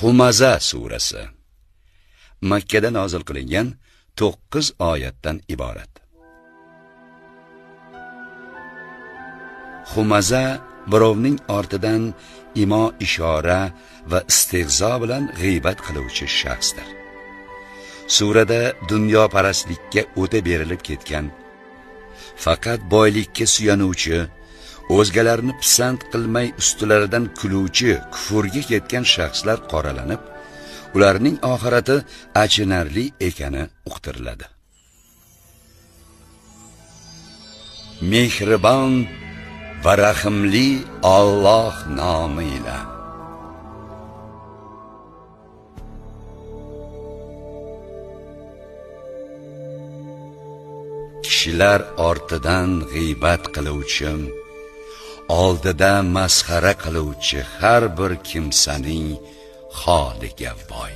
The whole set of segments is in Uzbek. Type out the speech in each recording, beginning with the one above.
Humaza surasi Makkada nozil qilingan 9 oyatdan iborat. Humaza birovning ortidan imo ishora va istehzo bilan g'iybat qiluvchi shaxsdir. Surada dunyoparastlikka o'ta berilib ketgan, faqat boylikka suyanuvchi, o'zgalarni pisand qilmay ustilaridan kuluvchi, kufrga ketgan shaxslar qoralanib, ularning oxirati achinarli ekani uqtiriladi. Mehribon va rahimli Alloh nomi ila. Kishilar ortidan g'iybat qiluvchi, oldida masxara qiluvchi har bir kimsaning holiga voy.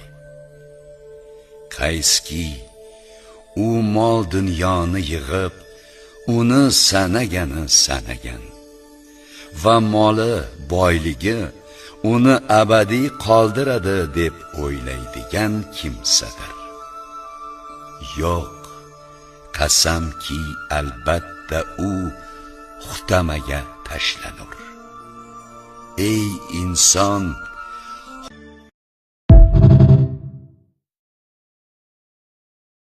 Qayski u mol dunyoni yig'ib, uni sanagani sanagan va moli boyligi uni abadiy qoldiradi deb o'ylaydigan kimsadir. Yo'q, qasamki albatta u xutamaga tashlanur. Ey inson,